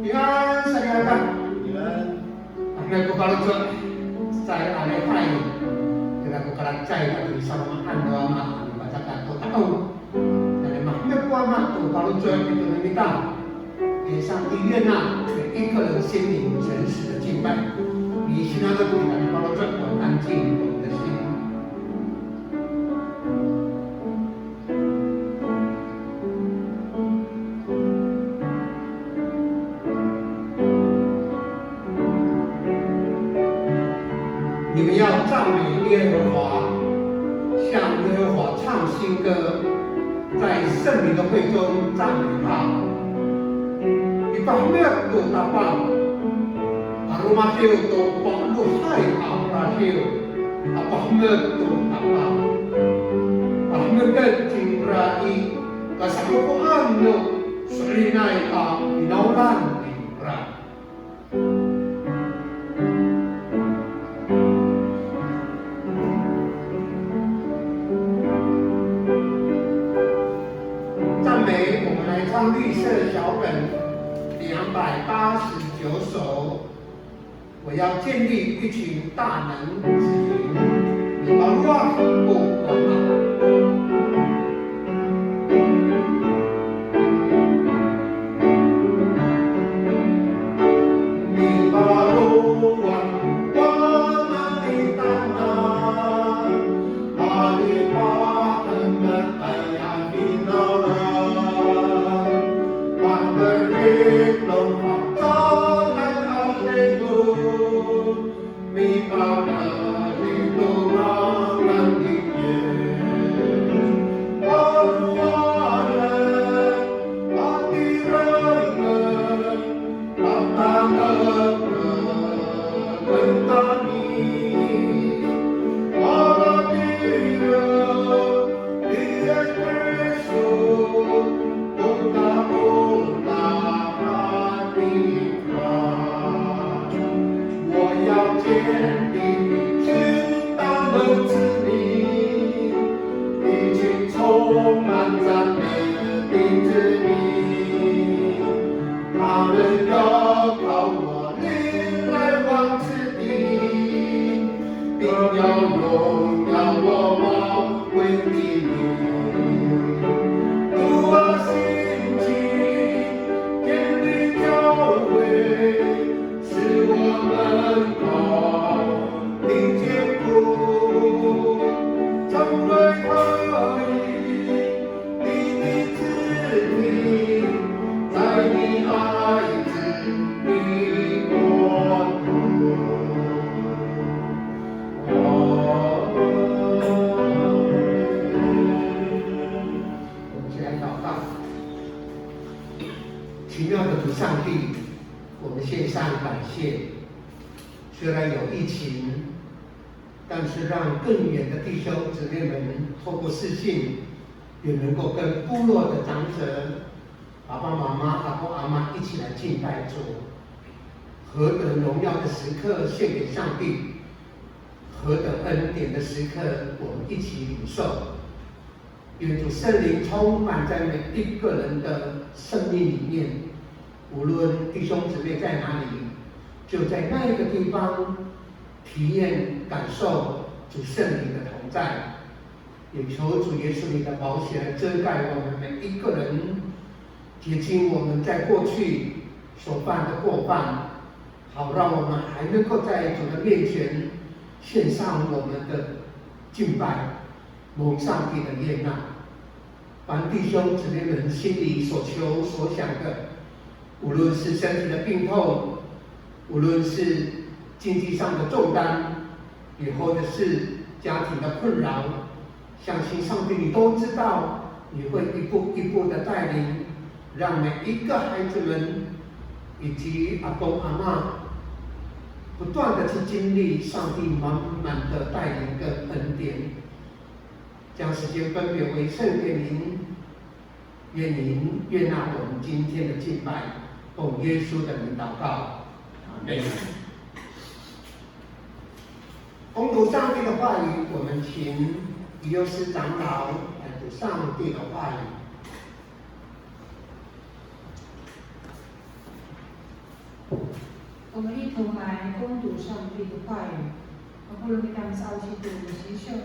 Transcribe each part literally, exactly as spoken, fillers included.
平安，salikaka. 平安。Ira ko faloco' cecay a lifay, ira ko kalacecay a misalomaan no Ama, a mipacakat to ta'ong. Nanay mahemek ko Ama to faloco' ito no mita. 也上帝悦纳每一个人心灵诚实的敬拜。Misina to kita faloco', 我们安静我们的心。 你们要赞美耶和华，向耶和华唱新歌，在圣民的会中赞美他。Mipahemek to Tapang, a romadiw to pa'elohay a radiw, a pahemek to Tapang. Pahemeken cingra i kasakokoan no so'elinay a finawlan ningra. 赞美，我们来唱绿色小本两百八十九首。我要建立一群大能子民。Mipalowad ko Wama.我们一起来祷告。奇妙的主上帝，我们献上感谢。虽然有疫情，但是让更远的弟兄姊妹们透过视讯，也能够跟部落的长者、爸爸妈妈、阿公阿嬷一起来敬拜主。何等荣耀的时刻献给上帝，何等恩典的时刻，我们一起领受。 愿主圣灵充满在每一个人的生命里面，无论弟兄姊妹在哪里，就在那一个地方体验、感受主圣灵的同在。也求主耶稣你的宝血来遮盖我们每一个人，洁净我们在过去所犯的过犯，好让我们还能够在主的面前献上我们的敬拜， 蒙上帝的悦纳。凡弟兄姊妹们心里所求所想的，无论是身体的病痛，无论是经济上的重担，亦或者是家庭的困扰，相信上帝你都知道，你会一步一步的带领，让每一个孩子们以及阿公阿嬷不断的去经历上帝满满的带领跟恩典。 将时间分别为圣给您，愿您悦纳我们今天的敬拜，奉耶稣的名祷告，阿们。恭读上帝的话语，我们请李幼师长老来读上帝的话语。我们一同来恭读上帝的话语。Mapolong kita sa'osi to sisyo.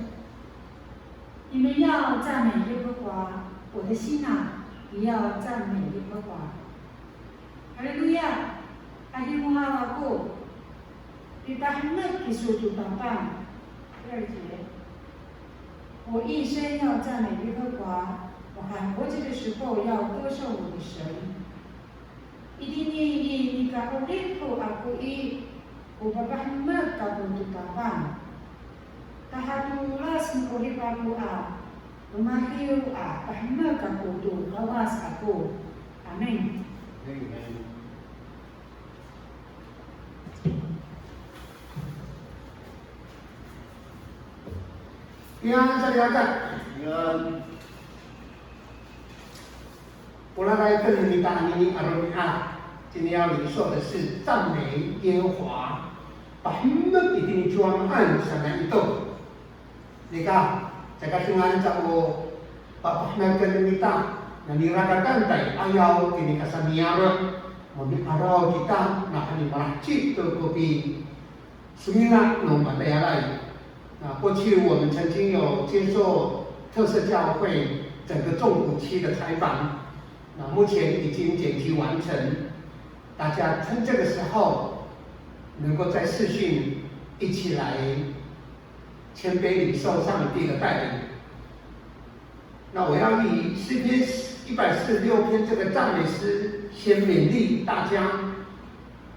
你们要赞美耶和华，我的心啊，你要赞美耶和华。Haleluya! Adihay ako, pipahemek kiso to Tapang. 第二节，我一生要赞美耶和华，我还活着的时候要歌颂我的神。 Itini i nika'orip ho ako i, o papahemek kako to Tapang. Tahatolas no 'orip ako a, romadiw a pahemek kako to Kawas ako. Amin. Amin. Piyan sa, piyan sa. Piyan. Polalayten no mita anini a romi'ad, 今天要领受的是赞美耶和华。Pahemek itini cowa maan sanay ito. Nika, caka dengan sa o papahemeken no mita, na nirakatan taya'ayaw tini kasaniyaro', mami'araw kita, na hani malaheci to ko pi Sumina no matayalay. 那过去我们曾经有接受特色教会整个纵谷期的采访，那目前已经剪辑完成。大家趁这个时候，能够在视讯一起来谦卑领受上帝的带领。 那我要以诗篇一百四十六篇这个赞美诗先勉励大家。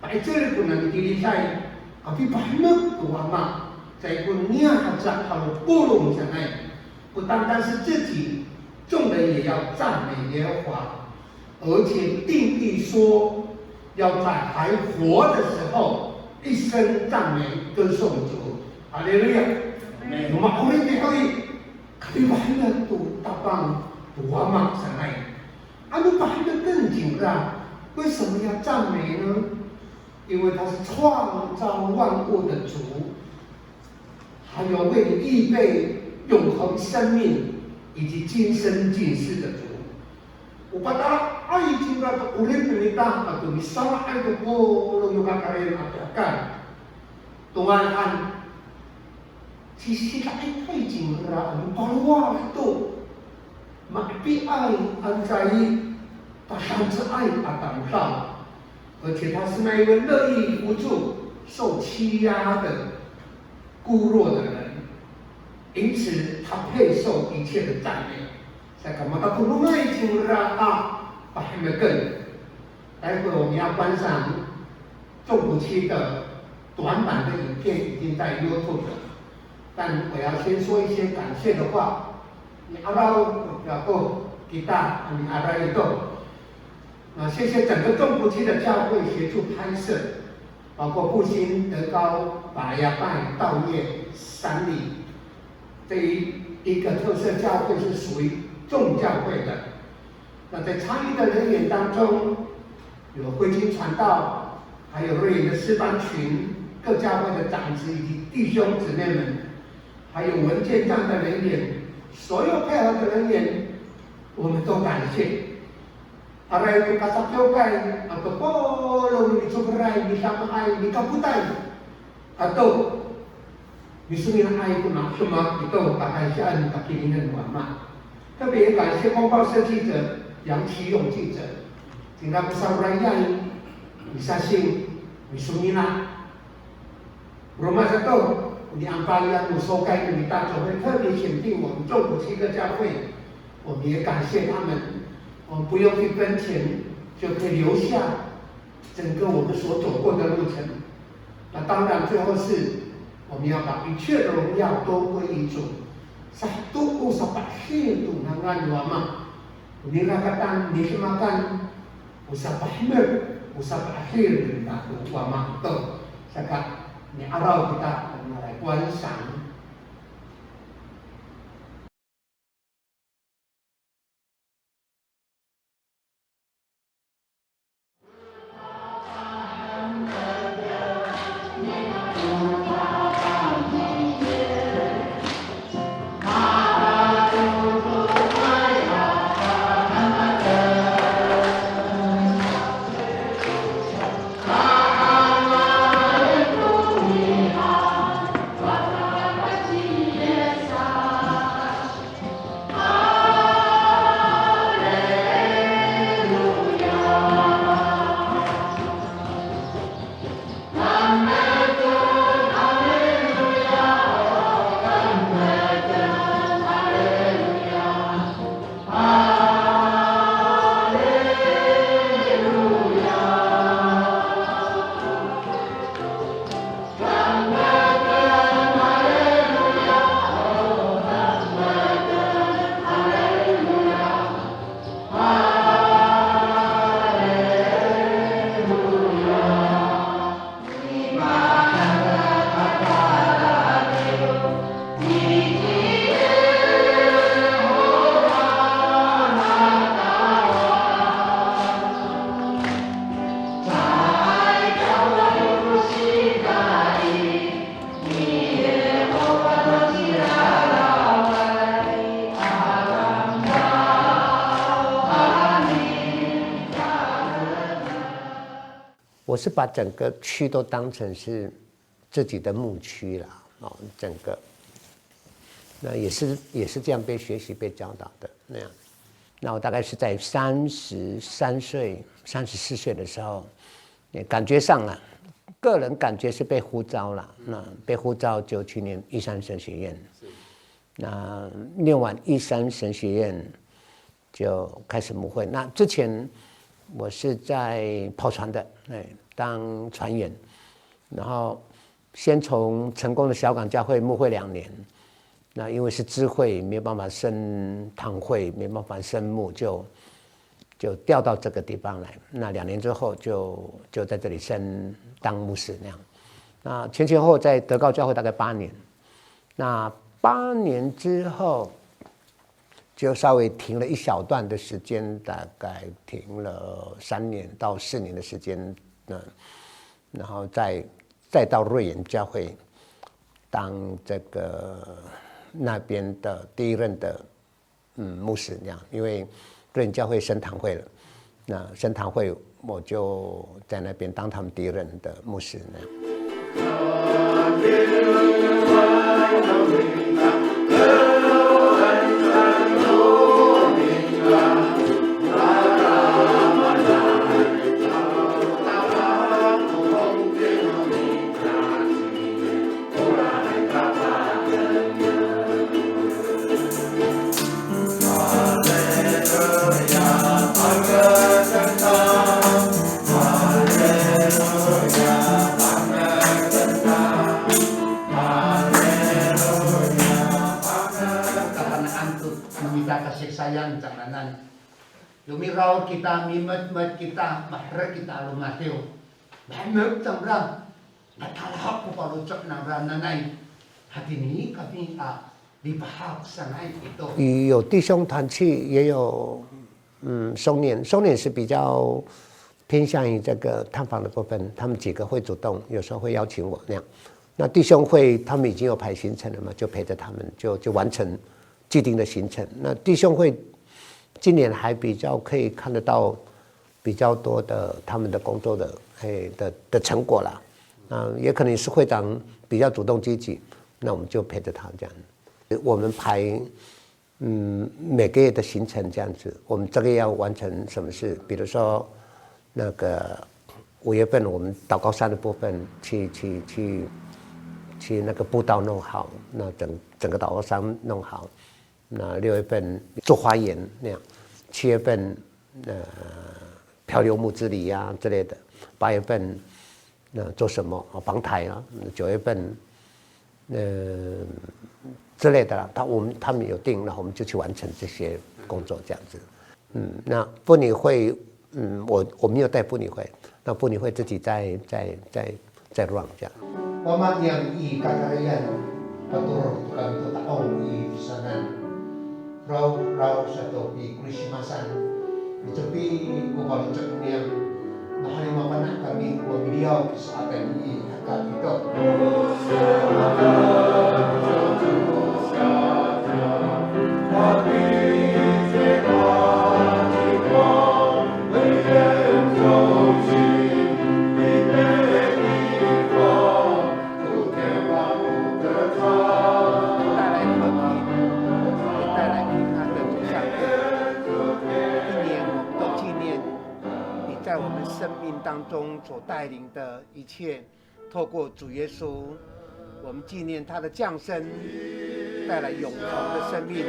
Pa'icel ko nani tilitay, kapipahemek to Wama, caay ko niyah aca halo polong sanay. 不单单是自己，众人也要赞美耶和华。 而且定义说，要在还活的时候，一生赞美歌颂主。哈利路亚！Amin. No ma'orip i, kapipahemek to Tapang, to Wama sanay. Ano pahemeken cingra, 为什么要赞美呢？因为他是创造万物的主，还有为你预备永恒生命以及今生今世的主。 O patalaay cingra to 'orip no mita ato misalaay to polong no kakarayan ato hekal. Tongal han, cisiraitay cingra a mipalowad to, ma'apiay anca i, pasancaay a tamdaw. 而且他是那一位乐意扶助受欺压的、 孤弱的人，因此他配受一切的赞美。Saka makatolongay cingra a pahemeken. 待会我们要观赏纵谷期的短版的影片，已经在 YouTube 了。但我要先说一些感谢的话。Mi'araw ako kita, mi'aray ito. 那谢谢整个纵谷期的教会协助拍摄，包括复兴、德高、Palayapan、稻叶、三里这一一个特色教会是属于众教会的。那在参与的人员当中，有慧君传道，还有瑞银的诗班群、各教会的长执以及弟兄姊妹们，还有文健站的人员，所有配合的人员，我们都感谢。 Aray to kasakiwkay, ato polong micokeray, midamaay, mikapotay, ato misominaay to nademak ito, kakansyaen, kakininen no Wama. 特别也感谢公报社记者杨奇勇记者，请他不上来呀，misasing, misomina. Roma sato, ni Ampalian no sokay no mita 总会特别选定我们纵谷七个教会，我们也感谢他们。我们不用一分钱就可以留下整个我们所走过的路程。那当然，最后是我们要把一切的荣耀都归于主。Saheto ko sapa'edil to ngangan no Wama. Nirakatan, nidemakan, o sapahemek, o sapa'edil no Wama to. Saka mi'araw kita, 我们来观赏。我是把整个区都当成是自己的牧区啦，哦，整个，那也是也是这样被学习、被教导的那样。那我大概是在三十三岁、三十四岁的时候，也感觉上啊，个人感觉是被呼召了。那被呼召就去念玉山神学院。那念完玉山神学院，就开始牧会。那之前我是在跑船的，哎，当船员，然后先从成功的小港教会牧会两年。那因为是支会，没有办法升堂会，没办法升牧，就就调到这个地方来。那两年之后就就在这里升当牧师那样。那前前后后在德高教会大概八年。那八年之后，就稍微停了一小段的时间，大概停了三年到四年的时间，那然后再再到瑞园教会当这个那边的第一任的嗯牧师那样，因为瑞园教会升堂会了，那升堂会我就在那边当他们第一任的牧师那样。Kapanaan to no mita kasiksayang cangraan. Yo miraod kita, mimetmet kita, maherek kita a romadiw. Mahemek cangra, matalahok ko faloco' nangra nanay. Hatini kami a lipahak sanay ito. 有弟兄团契，也有嗯松年，松年是比较偏向于这个探访的部分，他们几个会主动，有时候会邀请我那样。那弟兄会他们已经有排行程了嘛，就陪着他们，就就完成既定的行程。那弟兄会今年还比较可以看得到比较多的他们的工作的哎的的成果啦。那也可能是会长比较主动积极，那我们就陪着他这样。我们排嗯每个月的行程这样子，我们这个要完成什么事？比如说那个五月份我们祷告山的部分去去去去那个步道弄好，那整整个祷告山弄好，那六月份做花园那样，七月份呃漂流木之旅啊之类的，八月份那做什么啊防台啊，九月份呃之类的啦，他我们他们有定，然后我们就去完成这些工作这样子。嗯，那妇女会，嗯，我我没有带妇女会，那妇女会自己在在在在 run 这样。Wama niyam i kakarayan, patorod to kami to ta'ong i tisowanan. Raw, raw sato pi Christmasan. Icopi ko faloco' niyam. Mahaen mafana' kami ko miliyaw kiso a tayni i hekal ito. 带来和平，也带来平安的主上帝。一年我们都纪念你在我们生命当中所带领的一切，透过主耶稣，我们纪念他的降生，带来永恒的生命。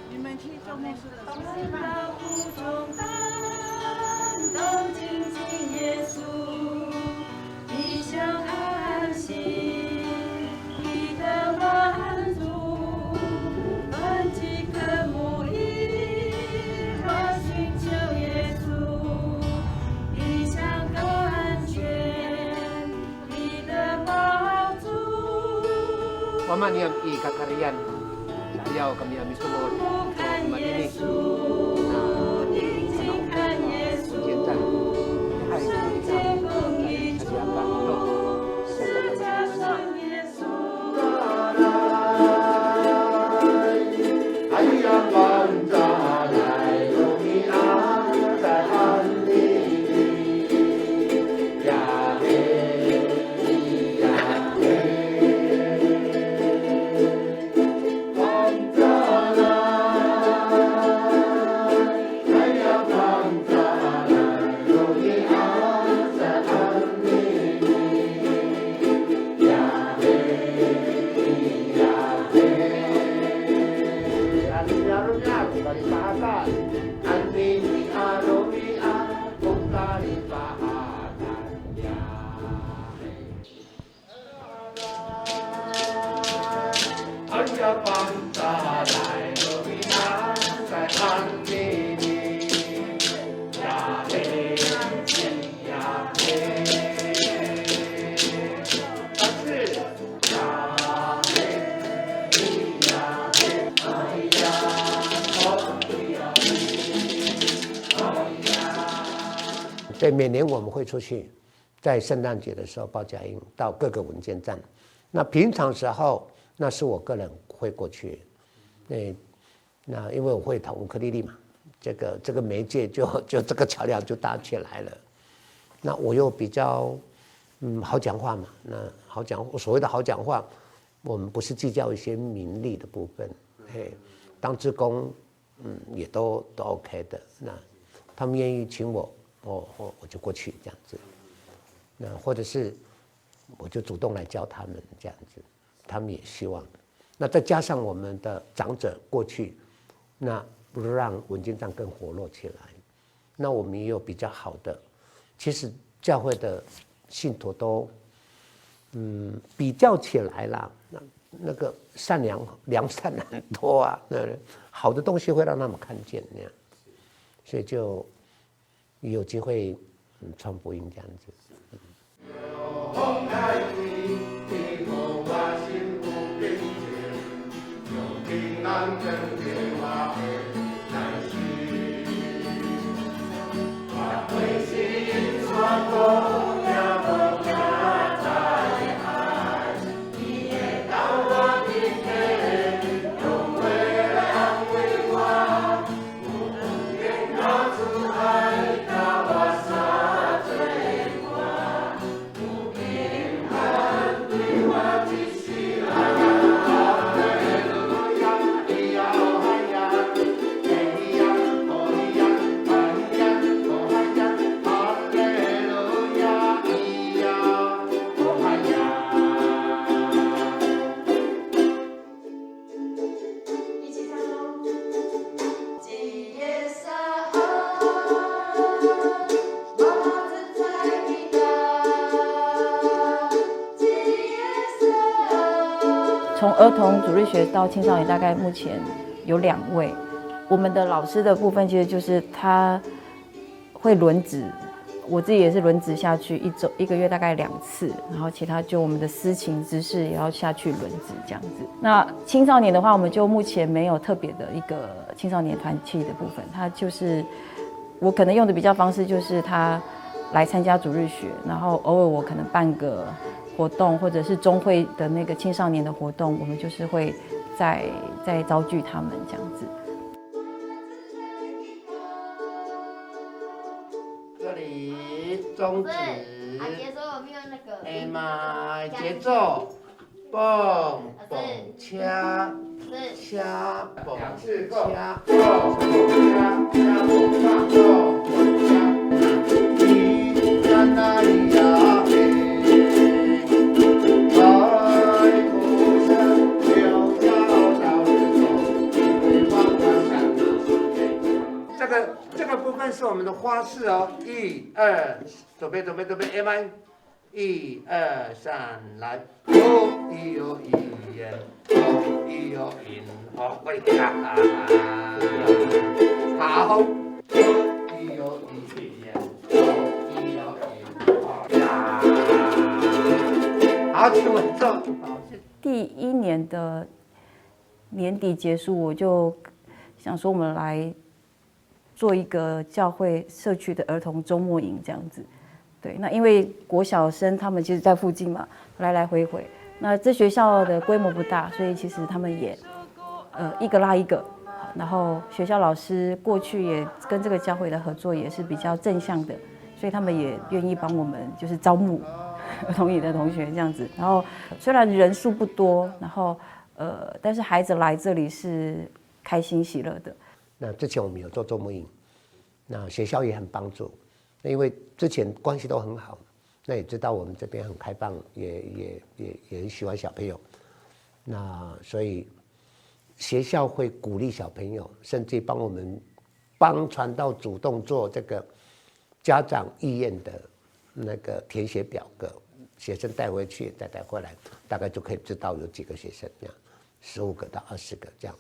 你们去做牧师的。Wama niyam i kakarayan, sa'ayaw kami a misomod to matini. Na, ano, 见证。所以每年我们会出去，在圣诞节的时候报佳音到各个文健站。那平常时候，那是我个人会过去。那那因为我会弹乌克丽丽嘛，这个这个媒介就就这个桥梁就搭起来了。那我又比较嗯好讲话嘛，那好讲，我所谓的好讲话，我们不是计较一些名利的部分，嘿，当志工，嗯，也都都 OK 的。那他们愿意请我，我我我就过去这样子。那或者是我就主动来教他们这样子，他们也希望。那再加上我们的长者过去，那让文健站更活络起来。那我们也有比较好的，其实教会的信徒都，嗯，比较起来啦，那那个善良良善很多啊，那好的东西会让他们看见那样，所以就有机会嗯传福音这样子。从儿童主日学到青少年，大概目前有两位。我们的老师的部分，其实就是他会轮值，我自己也是轮值下去，一周一个月大概两次，然后其他就我们的司琴执事也要下去轮值这样子。那青少年的话，我们就目前没有特别的一个青少年团契的部分，他就是我可能用的比较方式就是他来参加主日学，然后偶尔我可能办个活动，或者是中会的那个青少年的活动，我们就是会再再招聚他们这样子。这里中指，啊，节奏有没有那个？哎妈，节奏。蹦蹦恰，恰蹦恰，蹦蹦恰，恰蹦恰，蹦蹦恰。这个这个部分是我们的花式哦，一二，准备准备准备，M I。 一二三，来。哦咿哟咿耶，哦咿哟咿，哦呀。好。哦咿哟咿耶，哦咿哟咿，哦呀。好，请稳坐。好，谢谢。第一年的年底结束，我就想说我们来做一个教会社区的儿童周末营这样子。对，那因为国小生他们其实在附近嘛，来来回回，那这学校的规模不大，所以其实他们也，呃，一个拉一个。然后学校老师过去也跟这个教会的合作也是比较正向的，所以他们也愿意帮我们就是招募儿童营的同学这样子。然后虽然人数不多，然后，呃，但是孩子来这里是开心喜乐的。那之前我们有做周末营，那学校也很帮助，那因为之前关系都很好，那也知道我们这边很开放，也也也也很喜欢小朋友，那所以学校会鼓励小朋友，甚至帮我们帮传道主动做这个家长意愿的那个填写表格，学生带回去再带回来，大概就可以知道有几个学生这样，十五个到二十个这样。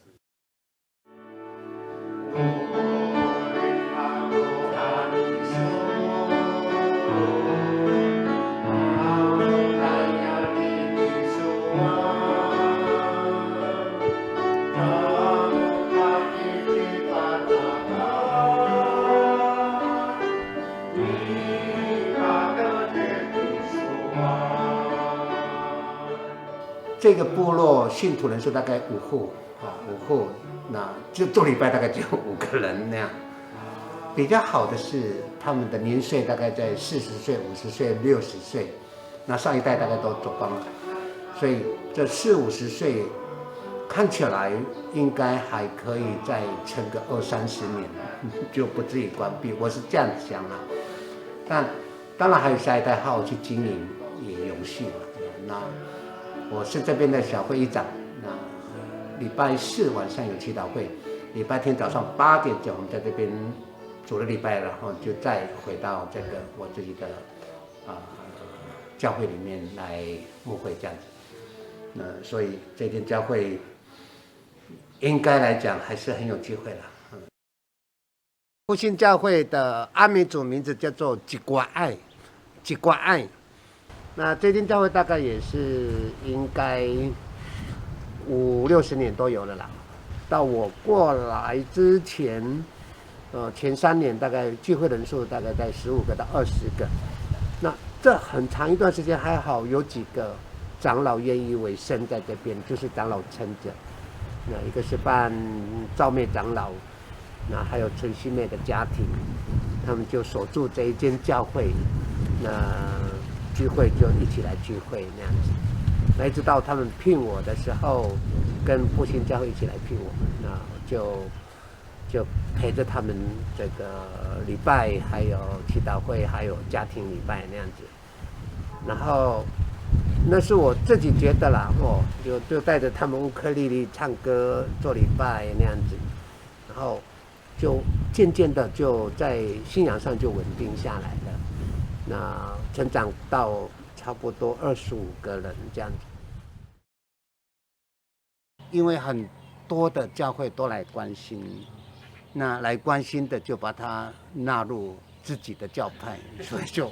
这个部落信徒人数大概五户啊，五户，那就做礼拜大概只有五个人那样。比较好的是，他们的年岁大概在四十岁、五十岁、六十岁，那上一代大概都走光了，所以这四五十岁看起来应该还可以再撑个二三十年，就不至于关闭，我是这样想啊。但当然还有下一代好好去经营也永续嘛。那我是这边的小会议长，那礼拜四晚上有祈祷会，礼拜天早上八点九我们在这边主日礼拜，然后就再回到这个我自己的啊、教会里面来牧会这样子。那所以这间教会应该来讲还是很有机会了。嗯。 复兴教会的阿美族名字叫做吉瓜爱，吉瓜爱。那这间教会大概也是应该五六十年都有了啦。到我过来之前，呃，前三年大概聚会人数大概在十五个到二十个。那这很长一段时间还好有几个长老愿意委身在这边，就是长老撑着。那一个是半赵妹长老，那还有陈新妹的家庭，他们就守住这一间教会，那聚会就一起来聚会那样子。那一直到他们聘我的时候，跟复兴教会一起来聘我，那就就陪着他们这个礼拜，还有祈祷会，还有家庭礼拜那样子。然后那是我自己觉得啦，哦，就就带着他们乌克丽丽唱歌做礼拜那样子。然后就渐渐的就在信仰上就稳定下来了。那成长到差不多二十五个人这样子。因为很多的教会都来关心，那来关心的就把他纳入自己的教派，所以就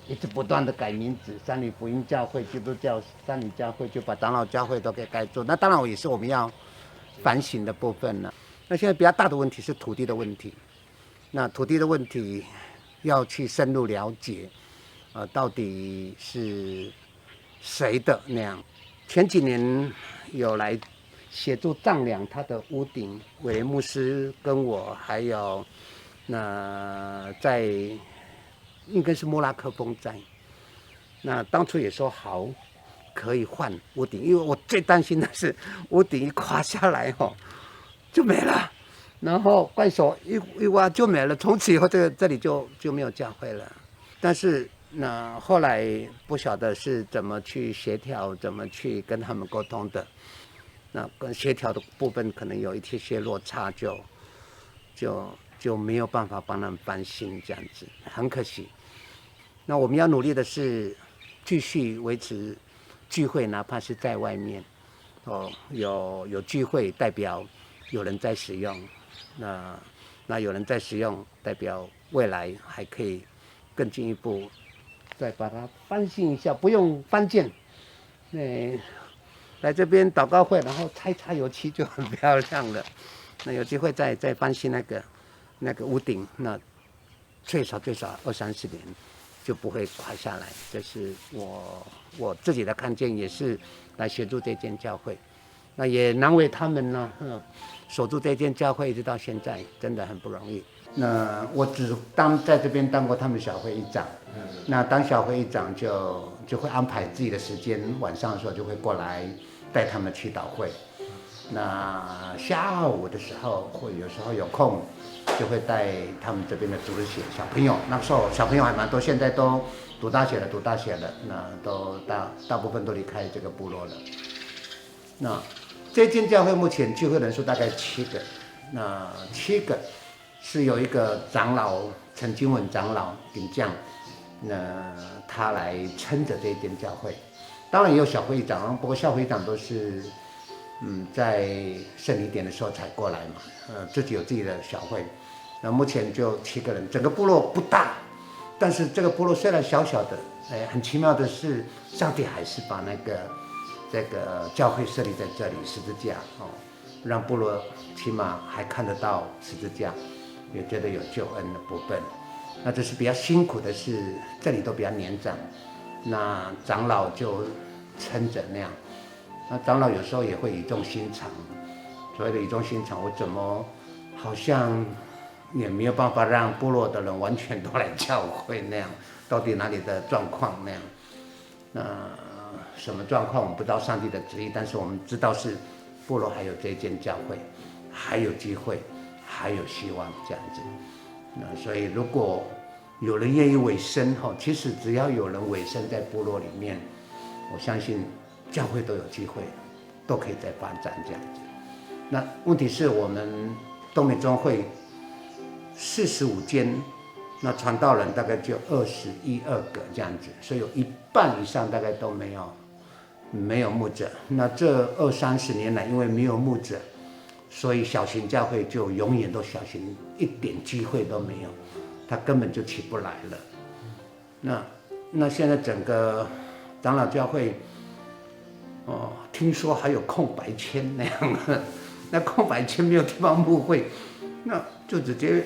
一直不断的改名字，三里福音教会、基督教三里教会，就把长老教会都给改做。那当然也是我们要反省的部分了。那现在比较大的问题是土地的问题。那土地的问题要去深入了解，呃，到底是谁的那样。前几年有来协助丈量他的屋顶，伟雷牧师跟我还有那在应该是莫拉克风灾，那当初也说好可以换屋顶，因为我最担心的是屋顶一垮下来吼，就没了。然后怪手一一挖就没了，从此以后这个这里就就没有教会了。但是那后来不晓得是怎么去协调，怎么去跟他们沟通的。那跟协调的部分可能有一些些落差，就就就没有办法帮他们翻新这样子，很可惜。那我们要努力的是继续维持聚会，哪怕是在外面，哦，有有聚会代表有人在使用，那那有人在使用，代表未来还可以更进一步再把它翻新一下，不用翻建。那来这边祷告会，然后擦一擦油漆就很漂亮了。那有机会再再翻新那个那个屋顶，那最少最少二三十年就不会垮下来。这是我我自己的看见，也是来协助这间教会。那也难为他们呢，嗯，守住这间教会一直到现在，真的很不容易。那我只当在这边当过他们小会议长，那当小会议长就就会安排自己的时间，晚上的时候就会过来带他们祈祷会。那下午的时候，或有时候有空，就会带他们这边的主日学小朋友。那时候小朋友还蛮多，现在都读大学了，读大学了，那都大大部分都离开这个部落了。那这间教会目前聚会人数大概七个，那七个是有一个长老陈金文长老领将，那他来撑着这一间教会。当然也有小会长，不过小会长都是嗯在圣礼典的时候才过来嘛，呃，自己有自己的小会。那目前就七个人，整个部落不大，但是这个部落虽然小小的，哎，很奇妙的是，上帝还是把那个这个教会设立在这里，十字架哦，让部落起码还看得到十字架，也觉得有救恩的部分。那这是比较辛苦的是，这里都比较年长，那长老就撑着那样。那长老有时候也会语重心长，所谓的语重心长，我怎么好像也没有办法让部落的人完全都来教会那样，到底哪里的状况那样？那什么状况我们不知道上帝的旨意，但是我们知道是部落还有这一间教会，还有机会，还有希望这样子。那所以如果有人愿意委身吼，其实只要有人委身在部落里面，我相信教会都有机会，都可以再发展这样子。那问题是我们东美中会四十五间，那传道人大概就二十一二个这样子，所以有一半以上大概都没有没有牧者。那这二三十年来，因为没有牧者，所以小型教会就永远都小型，一点机会都没有，它根本就起不来了。那那现在整个长老教会，哦，听说还有空白签那样的，那空白签没有地方牧会，那就直接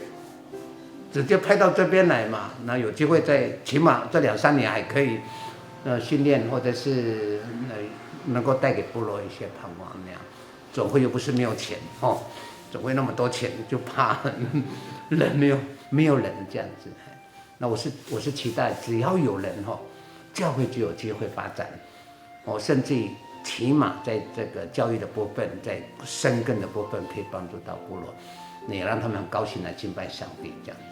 直接派到这边来嘛。那有机会在，起码这两三年还可以，呃，训练或者是呃能够带给部落一些盼望那样。总会又不是没有钱哦，总会那么多钱，就怕人没有没有人这样子。那我是我是期待，只要有人吼，教会就有机会发展。哦，甚至起码在这个教育的部分，在深耕的部分，可以帮助到部落，也让他们很高兴来敬拜上帝这样子。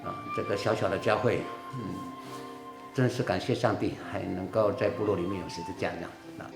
啊，这个小小的教会，嗯，真是感谢上帝，还能够在部落里面有十字架这样子。啊。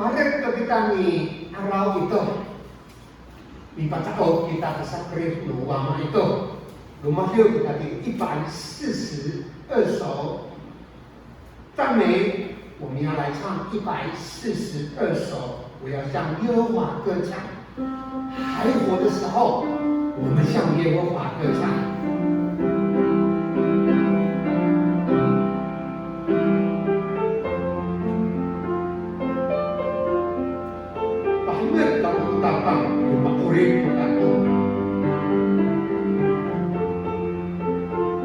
Maherek to kita mi'araw ito. Mipata'ong kita to sakrit no Wama ito. Romadiw kita to 一百四十二首。 赞美，我们要来唱一百四十二首，我要向耶和华歌唱。还活的时候，我们向耶和华歌唱。 Pahemek kako to Tapang, yo ma'orip kako.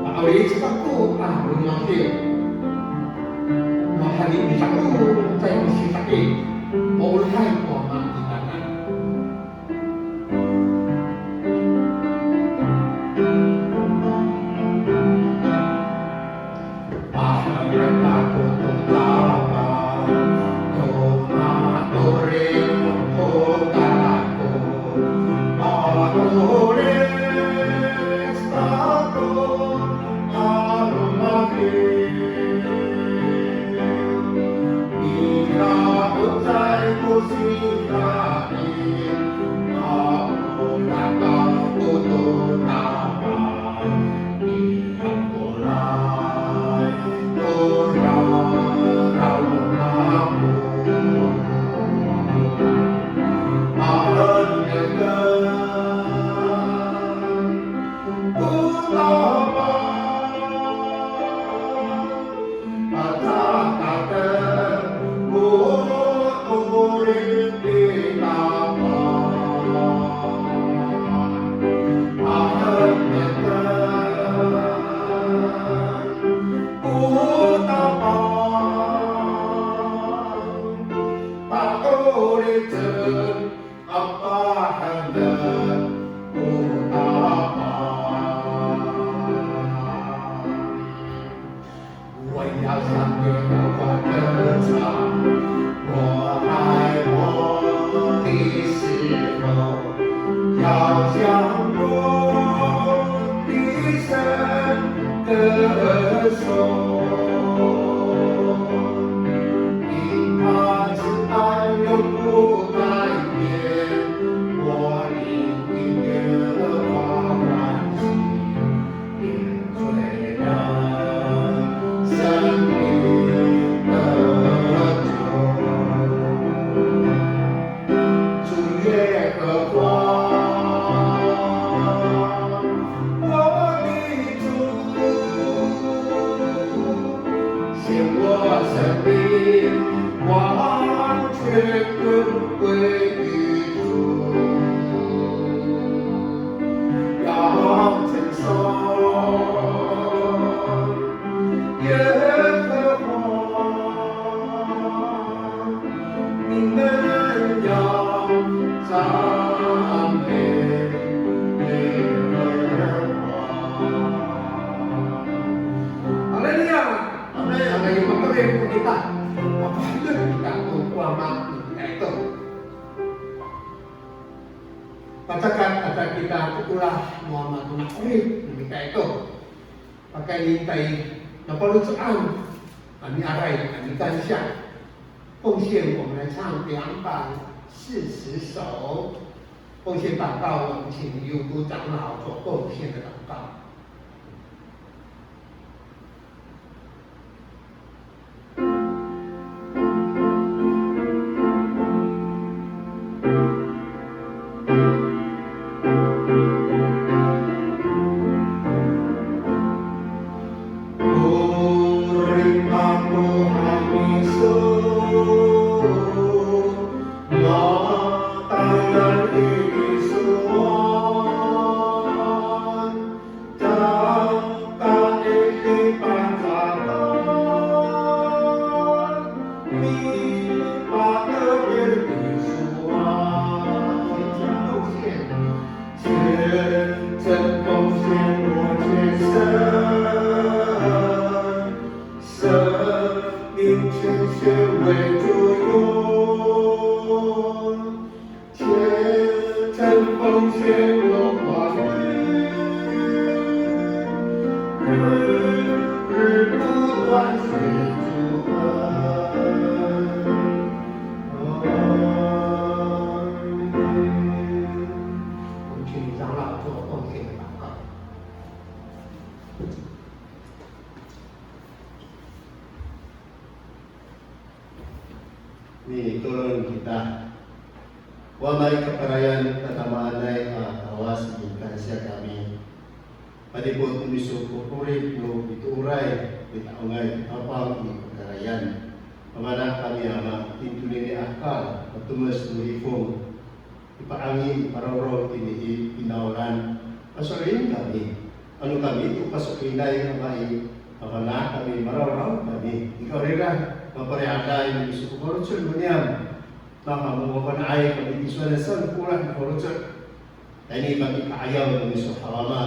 Ma'orip kako a romadiw. Mahani misa'oc, caay misisaki. Maolahay ko Wama kitanan. Haleluya. Amin. Amin. Mapaherek kita. Mapaherek kita to ko Ama ita to. Pacakat, pacakat kita to olah no Ama to na 'orip no mita ito. Pakayni i, nafaloco'an a miaray a mikansiya. 奉献，我们来唱两百四十首奉献祷告，我们请刘都长老做奉献的祷告。我们请长老做奉献的祷告。 Mitolon kita. Wama i kakarayan, tadamaanay a Kawas, mikansiya kami. Padipot no miso ko 'orip no mitooray, mita'ongay to Tapang i kakarayan. Mafana' kami Ama, itini tonini a hekal, matomes no lifong. Ipa'angin, iparawraw itini i finawlan. Paso'elin kami. Ano kami to paso'elinay Ama i, mafana' kami, marawraw kami. Nikawrira, maparihaday no miso ko faloco' no niyam. Mafana' mafana'ay kami tisowanan saan ko olah no faloco'. Tayni kami ka'ayaw no miso haw Ama.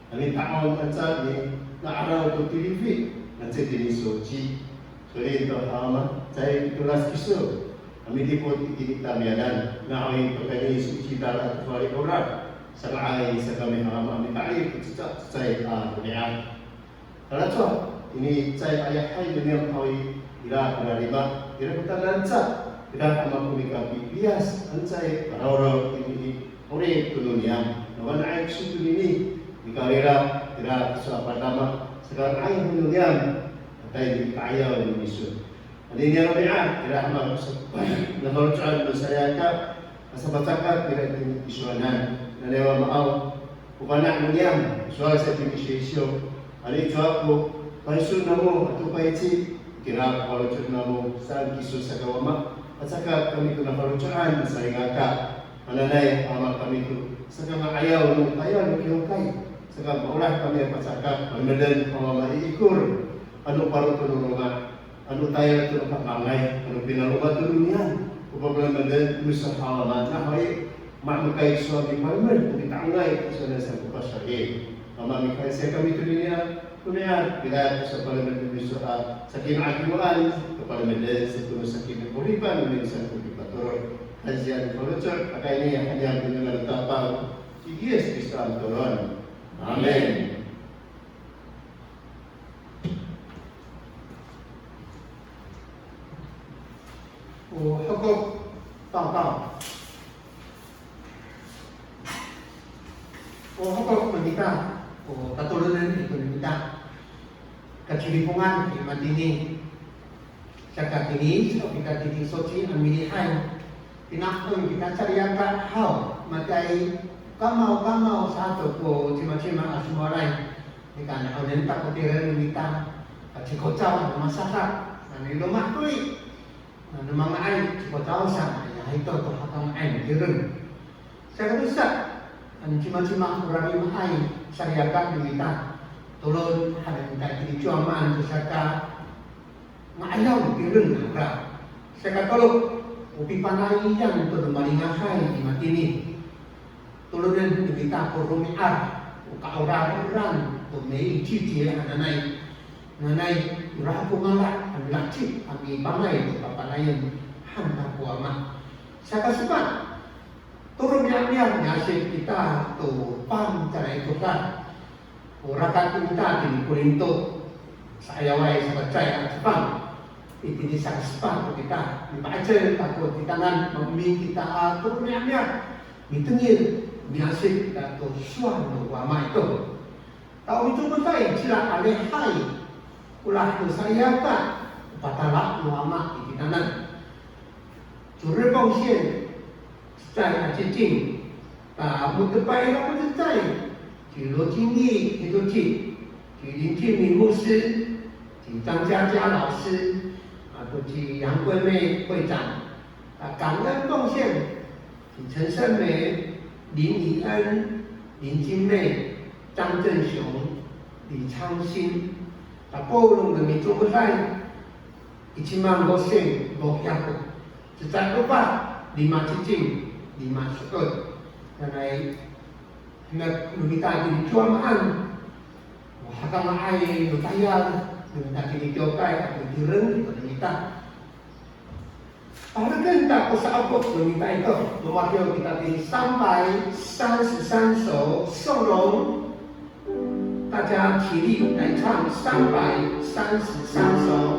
Kami ta'ong anca mina'araw to tilifi, anca tini soci. So'elin to haw Ama, caay pitolas kiso. Kami dipot itini tamiyanan, nawhani pakayni so cidal ato fali ora. Sanga'ay sa kami haw Ama, mita'elif to cecacecay a romi'ad. Talacowa, ini cecay a yahay no niyam haw i, ira ko rarima, ira ko tananca, ira Ama ko mikapipiyas, anca i parawraw itini i 'orip to no niyam. Nawanay kiso tonini, nikawrira, ira kiso a padama, saka nga'ay ho no niyam, patay i ka'ayaw no miso. Anini a romi'ad, ira Ama ko sa, nafaloco'an no salikaka, a sapacakat ira itini i tisowanan. Nanay Wamaaw, o fana' no niyam, sowal sa itini i Seysyo. Ano icowa ko payso namo ato payci, itira ko faloco' namo saan kiso saka Wama, pacakat kami to nafaloco'an no salikaka. Hananay Ama kami to sakanga'ayaw no tayal no kiwkay, saka maolah kami a pacakat, palemeden haw Ama i ikor, ano paro to no loma', ano tayal to no kamangay, ano pinaloma to no niyam ko papalemeden no miso haw Ama, nawhani mamekay kiso a mipalemed, mita'ongay kiso na saan ko paso'elin. Ama, mikansiya kami tonini a romi'ad, ira ko sapalemed no miso a sakima'adiwaan, kapalemeden sato no sakima'oripan no niyam saan ko pipatorod. Kansiya no faloco', pakayni han niyam to ngangan no Tapang ci Yis Kristo a mitolon. Amin. O hokok tawkaw. O hokok no mita, o tatolonen ito no mita. Kacilifongan i matini. Saka tini, so kita tini soci a milihay. Pina'on kita caliyaka haw, matiya i kamawkamaw sato ko cimacima a somowalay. Nika na'onen ta ko tireng no mita, a cikocaw a masadak, ano i loma' to i, ano manga'ay cikocaw sa, Hay to to hakanga'ay tireng. Saka tosa, ano cimacima ko rarimaay, salikaka no mita. Tolon han no mita itini i cowa maan to saka nga'ayaw tireng nangra. Saka tolo, o pipanayan to no malingakay i matini. Tolonen no mita ko romi'ad, o ka'oradoran to 每一季节 hananay. Nanay, ira ko ngala a milaheci a mipangay to papanayen han ta ko Wama. Saka sepat, to romi'ami'ad miasip kita to Pangcalay Codad. O rakat no mita tini Korinto, sa'ayaway saka cecay a cefang. Itini saka sepat to kita, mipa'icel ta ko titaanan, maemin kita a to romi'ami'ad, mitengil, miasip kita to sowal no Wama ito. Ta o micomocay cira a lihay, olah to salikaka, o patala no Wama i titaanan. 主日奉献, cecay a cicing, ta mo^tepay ira ko cecay, ci 罗金义 hitoci, ci 林敬明牧师, ci 张佳佳老师, ato ci 杨桂妹会长, ta 感恩奉献, ci 陈胜美, 林以恩, 林金妹, 张正雄, 李昌兴, ta polong no micomocay, iciman losin loyako. Cecay epat, lima cicing, lima so'ot. Nanay, hemok no mita tini cowa maan, o hakanga'ay no tayal no mita tini kiwkay ato tireng no mita. Pahereken ta ko sa'opo no mita ito, romadiw kita tini 三百三十三首颂龙。 大家起立来唱三百三十三首。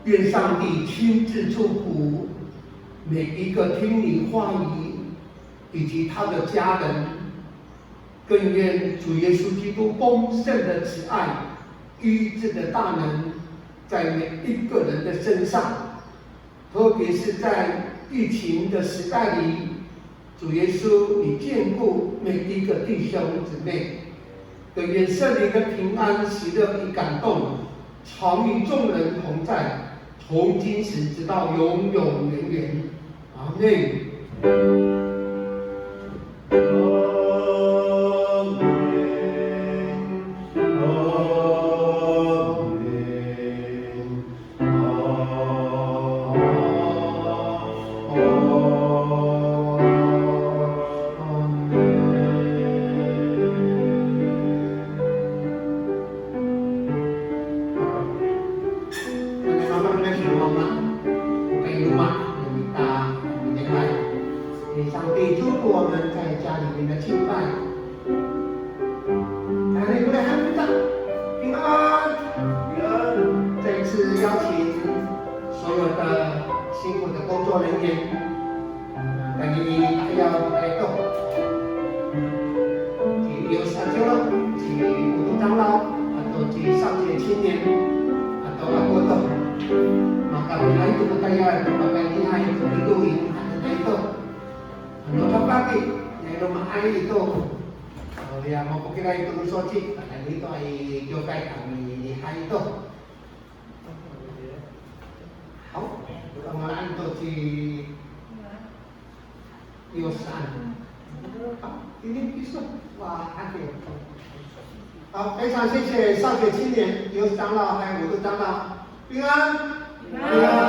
愿上帝亲自祝福每一个听你话语以及他的家人，更愿主耶稣基督丰盛的慈爱、医治的大能在每一个人的身上。 特别是在疫情的时代里，主耶稣，你眷顾每一个弟兄姊妹，更愿圣灵的平安、喜乐与感动常与众人同在，从今时直到永永远远。阿们。上帝祝福我们在家里面的敬拜。 Tayni ko rihaday kita, 平安。再次邀请所有的辛苦的工作人员，呃，tayni i ka'ayaw kita ito. Ci Yos a ciono, ci Oto 长老, ato ci 少杰青年, ato ako to. Makapinay to ko tayal, makapinay to ko 录音, ato kita ito. Ano kapati, ya, iro maay ito. O, ya, mapokilay to no soci, tayni to i kiwkay a milihay ito. Haw, kamaraan to ci Yos saan. Haw, ini piso, wa, ake. 好，非常谢谢少杰青年、Yos 长老还有Oto 长老，平安。平安。